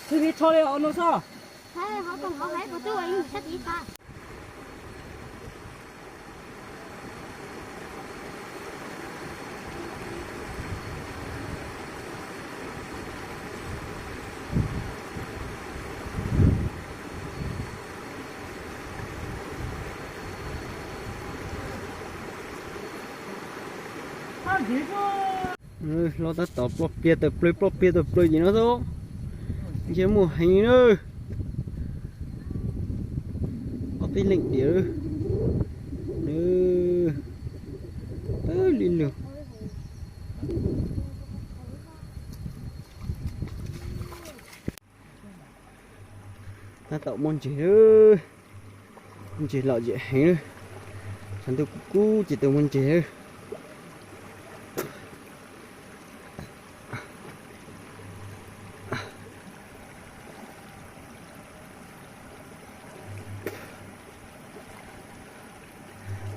Tus peb tso li no xwb. Los tab tom ploj pliag tawm plaws, ploj pliag tawm plaws ces no xwb. Ntshe muaj heev na. Ob peb leej diam li lug. Tab tom muaj ntses, ntses lom zem heev. Tshav ntuj kub kub ces tus muaj ntses.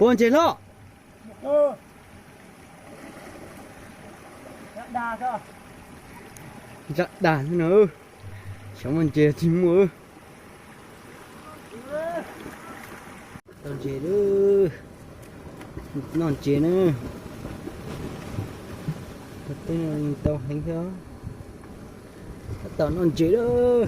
Puas ntses hlob? Zaj dag no, xyov muaj ntses tsis muaj. Tau ntses lawm, noj ntses na. Tej no tau heev thiab, tab tom noj ntses lawm.